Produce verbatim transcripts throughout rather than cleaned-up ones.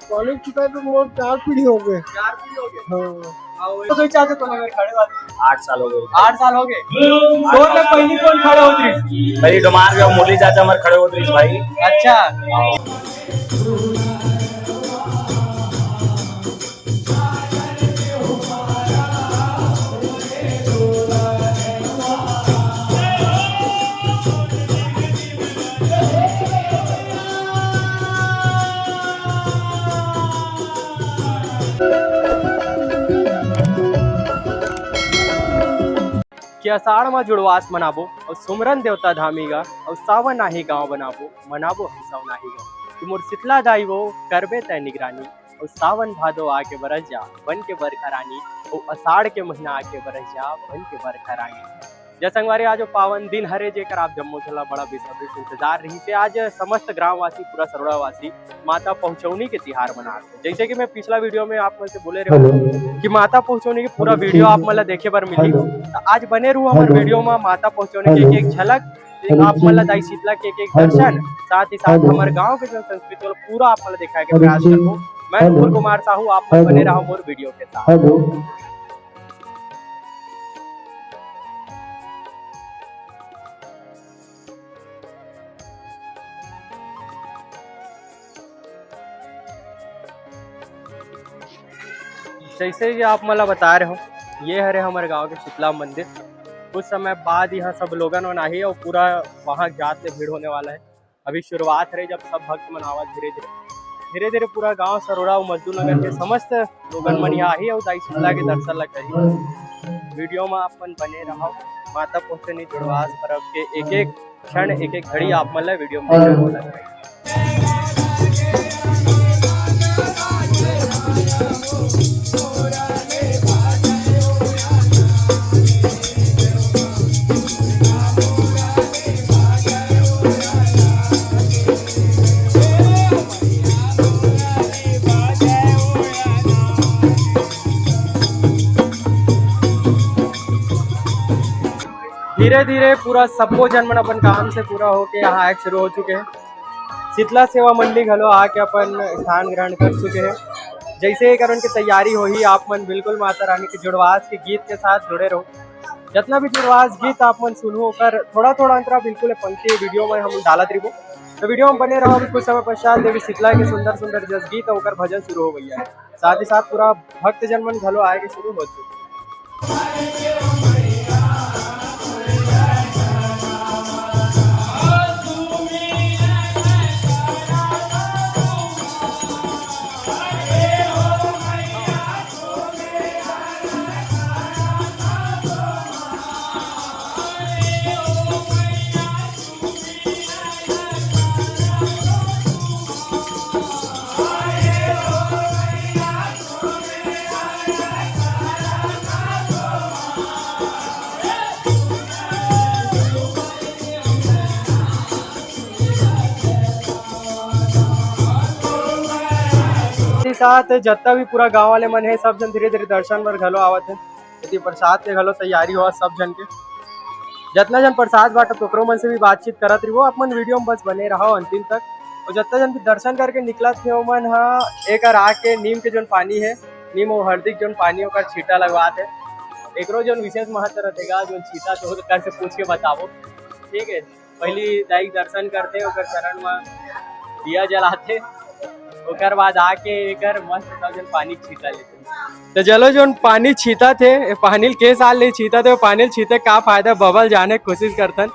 College चुका तो मोर चार पीढ़ी हो गए। चार पीढ़ी हो गए। हाँ। तो कोई चाचा तो लगे खड़े वाले। आठ साल हो गए। आठ साल हो गए। तोर ले पहली कौन खड़े होत रहिस? पहली डोमार के मुरली चाचा हमर खड़े होत रहिस भाई। अच्छा। कि असाढ़ म जुड़वास मनाबो, अउ सुमरन देवता धामी गा, अउ सावन आही गाँव बनाबो, मनाबो हम सावन आही गा। कि मोर शीतला दाई वो, करबे तै निगरानी, अउ सावन भादो आके बरस जा, बन के बरखा रानी, अउ असाढ़ के महीना आके बरस जा, बन के बरखा रानी। जय संगवारी, आज वो पावन दिन हरे, जेकर आप जम्मो झन ला बड़ा बेसब्री से इंतजार रहिस हे। आज समस्त ग्रामवासी, पूरा सरोड़ावासी माता पहुँचौनी के तिहार मनात हे। जैसे कि मैं पिछला वीडियो में आप मन से बोले रहे हूँ कि माता पहुँचौनी के पूरा वीडियो आप मन ला देखे बर मिलही। तो आज बने रहू हमर वीडियो में माता पहुँचौनी के एक एक झलक, आप मन ला दाई शीतला के एक एक दर्शन, साथ ही साथ हमर गाँव के जन संस्कृति वाला पूरा आप मन ला देखाए के प्रयास करबो। मैं नुपुर कुमार साहू, आप मन बने रहो मोर वीडियो के साथ। जैसे कि आप मन ला बता रहे हो, ये हरे हमर गांव के शीतला मंदिर। कुछ समय बाद यहाँ सब लोगन मन आही और पूरा वहाँ जात ले भीड़ होने वाला है। अभी शुरुआत हरे, जब सब भक्त मन आवत धीरे धीरे, धीरे धीरे पूरा गांव सरोड़ा और मजदूर नगर के समस्त लोगन मन यहाँ आही और दाई शीतला के दर्शन ला करही। वीडियो में आप मन बने रहो। माता पहुँचनी जुड़वास पर्व के एक एक क्षण, एक एक घड़ी आप मन ला वीडियो में देखने को मिलेगा। धीरे धीरे पूरा सब्बो जन मन अपन काम से पूरा होके यहाँ आए शुरू हो चुके हैं। शीतला सेवा मंडली घलो आके अपन स्थान ग्रहण कर चुके हैं। जैसे ही करन के तैयारी होही, आप मन बिल्कुल माता रानी के जुड़वास के गीत के साथ जुड़े रहो। जितना भी जुड़वास गीत आप मन सुनहु, ओकर थोड़ा थोड़ा अंतरा बिल्कुल पंक्ति वीडियो में हम डालत रहिबो। तो वीडियो में बने रहो, अभी कुछ समय पश्चात देवी शीतला के सुंदर सुंदर जस गीत और ओकर भजन शुरू हो गया है। साथ ही साथ पूरा भक्तजन मन घलो आए के शुरू हो चुके हैं। साथ ही साथ जत्ता भी पूरा गांव वाले मन हे, सब जन धीरे-धीरे दर्शन बर घलो आवत हे। एती प्रसाद के घलो तैयारी होवत सब जन के। जतना जन प्रसाद बांटत ओकरो मन से भी बातचीत करत रहिबो। आप मन वीडियो में बस बने रहो अंतिम तक। और जतना जन भी दर्शन करके निकलत हे ओमन ह एकर आके नीम के जोन पानी हे, नीम और हल्दी के जोन पानी ओकर छींटा लगवात हे। एकरो जोन विशेष महत्व रहिथे गा, जोन छींटा तो ओकर से पूछ के बताबो। ठीक है, पहली दाई के दर्शन करथे, ओकर चरण म दिया जलाथे, ओकर बाद आके एकर मस्त सब जन पानी छींटा लेथे। तो चलो, जोन पानी छींटत हे, ए पानी ल के साल ले छींटत हे, पानी ल छींटे का फायदा, बबल जाने के कोशिश करथन।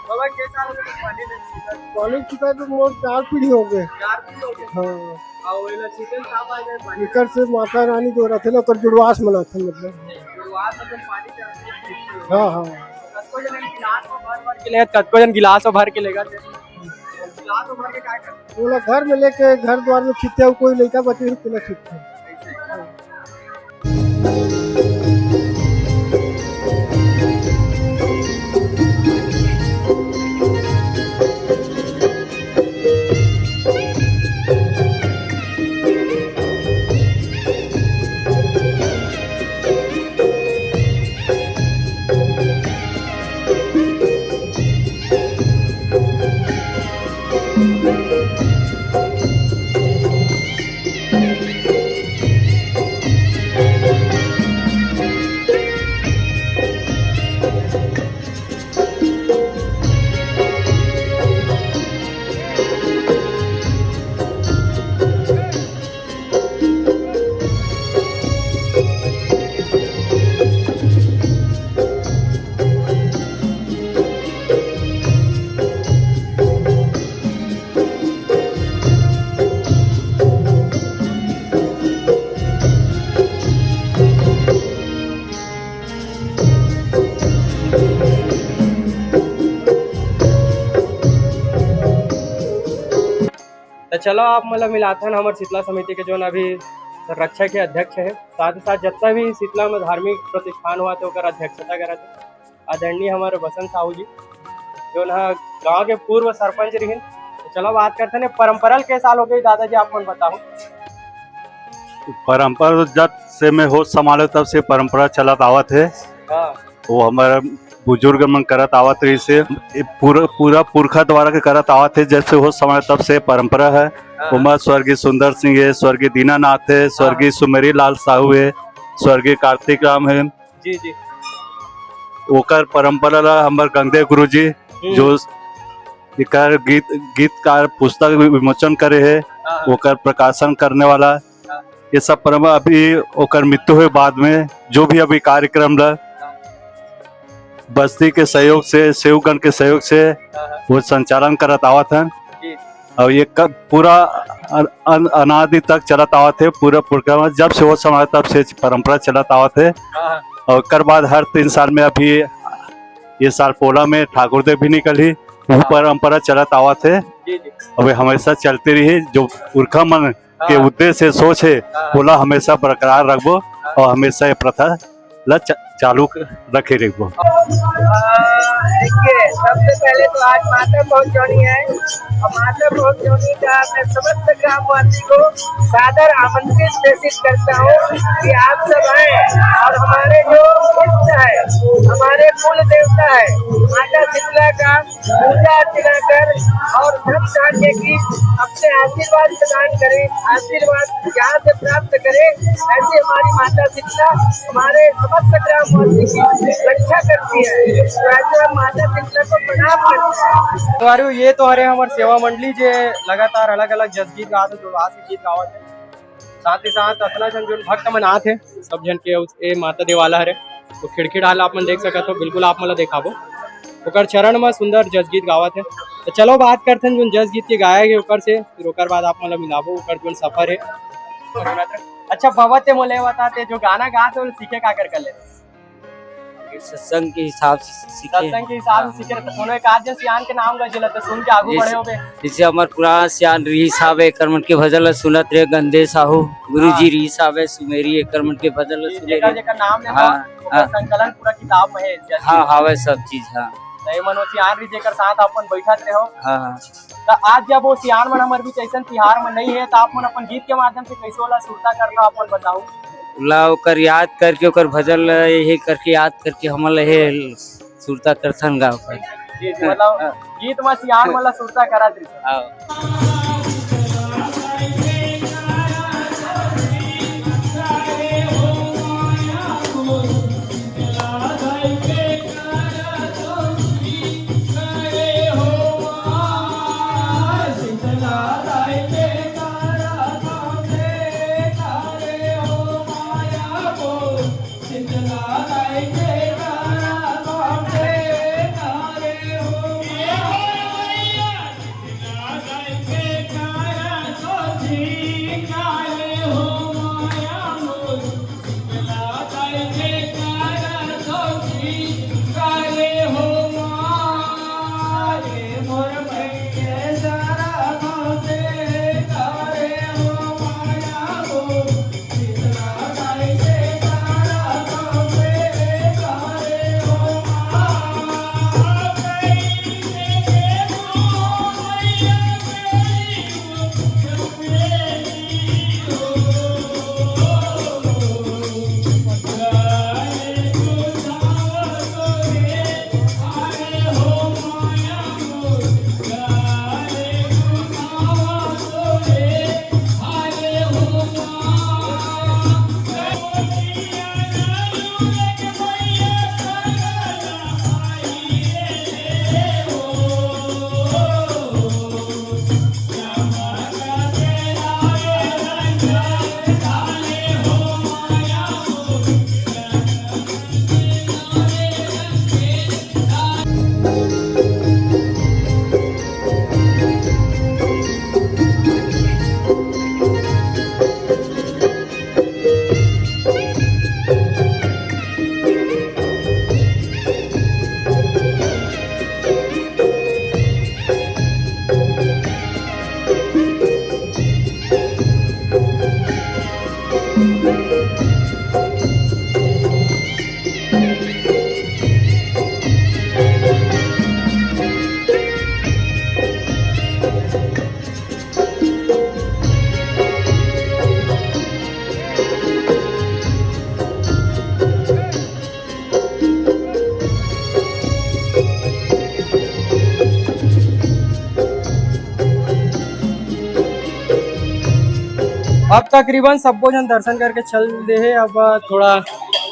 बाबा, के साल ले पानी ले छींटत? पानी छींटत तो मोर चार पीढ़ी हो गए। चार पीढ़ी हो गए? हाँ। अउ एला छींटे का फायदा हे पानी? एकर से माता रानी जो रथे ना, ओकर जुड़वास मनाथे, मतलब। जुड़वास मतलब पानी चढ़थे। हाँ, हाँ। कतको जन गिलास में भर भर के लेगत, कतको जन गिलास में भर के लेगत। गिलास में भर के काय करथे? ओला घर में लेके घर द्वार में छिटथे, अउ कोई लइका बचे रही तेला छिटथे। तो चलो, आप मन ला मिलाथन हमर शीतला समिति के जोन अभी संरक्षक हे, अध्यक्ष हे, साथ ही साथ जतना भी शीतला में धार्मिक प्रतिष्ठान होवत हे, ओकर अध्यक्षता करत हे आदरणीय हमर बसंत साहू जी, जोन ह गांव के पूर्व सरपंच रिहिन। तो चलो, बात करथन, ये परंपरा ल के साल हो गई दादाजी, आप मन बताओ। परंपरा तो जब से मैं होश संभाले तब से परंपरा चलत आवत हे। हाँ। वो हमर बुजुर्ग मन करत आवत रहिस हे, ये पूरा, पूरा पुरखा द्वारा के करत आवत हे, जब से होश संभाले तब से परंपरा हे। हाँ। ओमा स्वर्गीय सुंदर सिंह हे, स्वर्गीय दीनानाथ हे, स्वर्गीय सुमेरी लाल साहू हे, स्वर्गीय कार्तिक राम हे। जी, जी। ओकर परंपरा ला हमर गंगदेव गुरु जी, हम्म। जो एकर गीत, गीतकार पुस्तक वि-, विमोचन करे हे, हाँ, हाँ। ओकर प्रकाशन करने वाला, हाँ। ये सब परंपरा अभी ओकर मृत्यु होए बाद में जो भी अभी कार्यक्रम ला हाँ। बस्ती के सहयोग से, सेवकगण के सहयोग से हाँ, हाँ। वो संचालन करत आवत हन। जी। और ये क-, पूरा अन-, अन-, अनादि तक चलत आवत हे, पूरा पुरखा में जब से होश संभाले तब से परंपरा चलत आवत हे। हाँ, हाँ। और ओकर बाद हर तीन साल में अभी ये साल पोला में ठाकुर देव भी निकलही, वो हाँ। परंपरा चलत आवत हे। जी, जी। अब ये हमेशा चलते रही, जो पुरखा मन के हाँ। उद्देश्य, सोच हे, हाँ। ओला हमेशा बरकरार रखबो हाँ। और हमेशा ये प्रथा ला च-, चालू क-, रखे रखबो। अ, देखिए, सबसे पहले तो आज माता पहुंच जोनी है और माता पहुंच जोनी का मैं समस्त ग्रामवासी को सादर आमंत्रित प्रेषित करता हूँ कि आप सब आए और हमारे जो इष्ट है, हमारे कुल देवता है माता शीतला का पूजा अर्चना कर और धन धान्य की अपने आशीर्वाद प्रदान करें, आशीर्वाद यहाँ से प्राप्त करें। ऐसी हमारी माता शीतला हमारे समस्त ग्रामवासी की रक्षा करती है, तो ऐसे हम माता शीतला को प्रणाम करते हैं। तो अरे, ये तो हरे हमर सेवा मंडली जे लगातार अलग-अलग जसगीत गावत हे, जो आज गीत गावत हे। साथ ही साथ अतना झन जोन भक्त मन आत हे, सब झन के उस, ए माता देवाला हरे, तो खिड़की डाल आप मन देख सकत हो, बिल्कुल आप मन ला देखाबो। ओकर चरण म सुंदर जसगीत गावत हे। तो चलो बात करथन जोन जसगीत के गाए हे ओकर से, फिर ओकर बाद आप मन ला मिलाबो ओकर जोन सफर हे। अच्छा बाबा, ते मोला ये बता, ते जो गाना गात हे, ओला सीखे का कर कर ले? सत्संग के हिसाब से सीखे। सत्संग के हिसाब से सीखे, तो कोनो एक आध जन सियान के नाम गा, जेला तो सुन के आगू जैसे बढ़े होबे। जैसे हमर पुराना सियान रिहिस हावे, एकर मन के भजन ल सुनत रहे, गंदे साहू गुरुजी हाँ। रिहिस हावे, सुमेरी, एकर मन के भजन ल सुने जेकर, रहे। जेकर नाम ले हाँ, ओकर हाँ। संकलन पूरा किताब में हे, जैसे हाँ, हावे सब चीज, हाँ। तो ये मन वो सियान रिहिस जेकर साथ अपन बैठत रहे हो। हाँ, हाँ। तो आज जब वो सियान मन हमर बीच ऐसन तिहार में नहीं है, तो आप मन अपन गीत के माध्यम से कैसे ओला सुरता करना, अपन बताओ। ला ओकर याद करके, ओकर भजन ल यही करके, याद करके हमन ल हे सुरता करथन गा ओकर। जी, जी, मतलब हाँ। गीत म सियान मन ल सुरता करत रहिथे। हाँ। अब तकरीबन सब्बो झन दर्शन करके चल दे हे। अब थोड़ा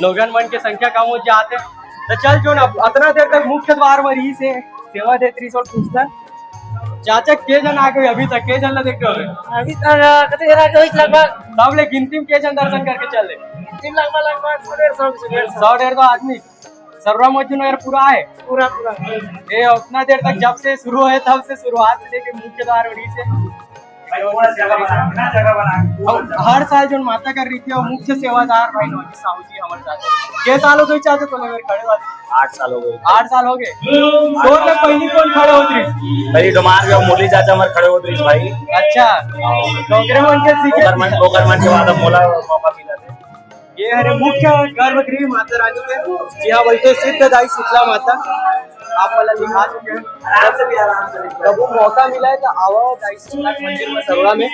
लोगन मन के संख्या कम हो जात हे, त चल जोन अब अतना देर तक मुख्य द्वार म रहिस हे, सेवा देत रहिस हे, पूछथन। चाचा, के झन आ गे अभी तक, के झन ला देखे हवे? अभी तक, अ, कते झन आ गे होही लगभग? तब ले गिनती म के झन दर्शन करके चल दे? गिनती म लगभग, लगभग सौ डेढ़ सौ, डेढ़ सौ। सौ डेढ़ सौ आदमी। सरोरा मौजू नगर पूरा हे? पूरा, पूरा। ये उतना देर तक जब से शुरू होय, तब से शुरुआत से लेके मुख्य द्वार उड़ी से। भाई, पूरा जगह बना, बिना जगह बना, पूरा और जगह। हर साल जो माता कर रही थी, वो मुख्य सेवादार भाई नौजी साहू जी हमारे साथ हैं। के साल हो गे चाचा तोला मेर खड़े होत? आठ साल हो गे। आठ साल हो गे। तोर ले पहिली कोन खड़े होत रहिस? पहिली डोमार के मुरली चाचा हमर खड़े होत रहिस भाई। अच्छा। हाँ। तो ओकरे मन के सीखे ओकर मन, ओकर मन के बाद अब मोला मौका मिला। ये हरे मुख्य गर्भगृह माता रानी के, जिहाँ बइठे सिद्ध दाई शीतला माता। आप वाला दिखा चुके हैं। आराम से भी, आराम से भी। कभू मौका मिला है तो आवा दाई शीतला मंदिर म सरोरा में।